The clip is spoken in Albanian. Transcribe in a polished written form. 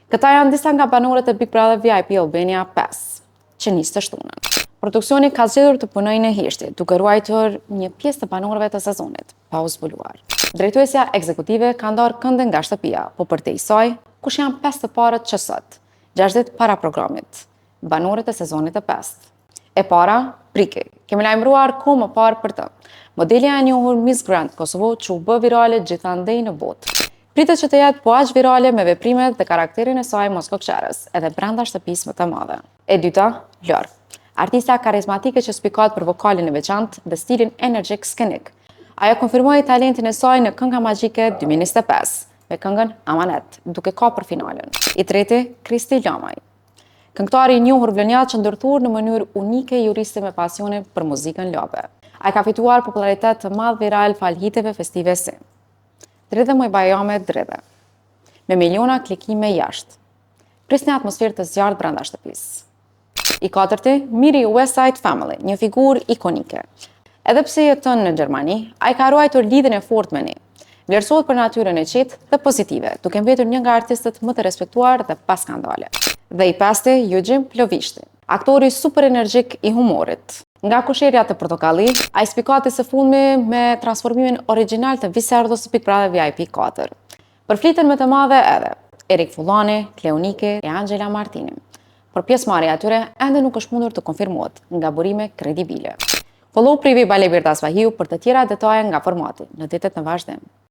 Këta janë disa nga banorët e Big Brother VIP Albania 5, që nis të shtunën. Produksioni ka zgjedhur të punojë në heshtje, duke ruajtur një pjesë të banorëve të sezonit, pa u zbuluar. Drejtuesja ekzekutive ka ndarë kënde nga shtëpia, po përtej saj, kush janë pesë të parët që sot, 6 ditë para programit, banorët e sezonit të pestë. E para, Priki. Kemi lajmëruar kohë më parë për të. Modelja e njohur Miss Grand Kosovo që u bë virale gjithandej në botë. Pritet që të jetë po aq virale me veprimet dhe karakterin e saj moskokëçarës, edhe brenda shtëpisë më të madhe. E dyta, Lor. Artista karizmatike që spikat për vokalin e veçantë dhe stilin energjik skenik. Ajo konfirmoi talentin e saj në Kënga Magjike 2025 me këngën Amanet, duke kapur finalen. I treti, Kristi Lamaj. Këngëtari i njohur vlonjat që ndërthur në mënyrë unike juristi me pasionin për muzikën labe. Ai ka fituar popularitet të madh viral falë hiteve festive si Dridhe moj bajame dridhe. Me miliona klikime jashtë. Prisni atmosferë të zjarrtë brenda shtëpisë. I katërti, Miri i West Side Family, një figurë ikonike. Edhe pse jeton në Gjermani, ai ka ruajtur lidhjen e fortë me ne. Vlerësohet për natyrën e qetë dhe pozitive, duke mbetur një nga artistët më të respektuar dhe pa skandale. Dhe i pesti, Eugene Plovishti, aktori super energjik i humorit. Nga Kushërira te Portokalli, ai spikati së fundmi me transformimin origjinal të Viserdos Big Brother VIP 4. Përfliten me të madhe edhe Erik Fullani, Kleoniki e Angela Martini. Por pjesëmarrja e tyre ende nuk është mundur të konfirmohet nga burime kredibile. Follow Privi by Lebirda Spahiu për të tjera detaje nga formati në ditët në vazhdim.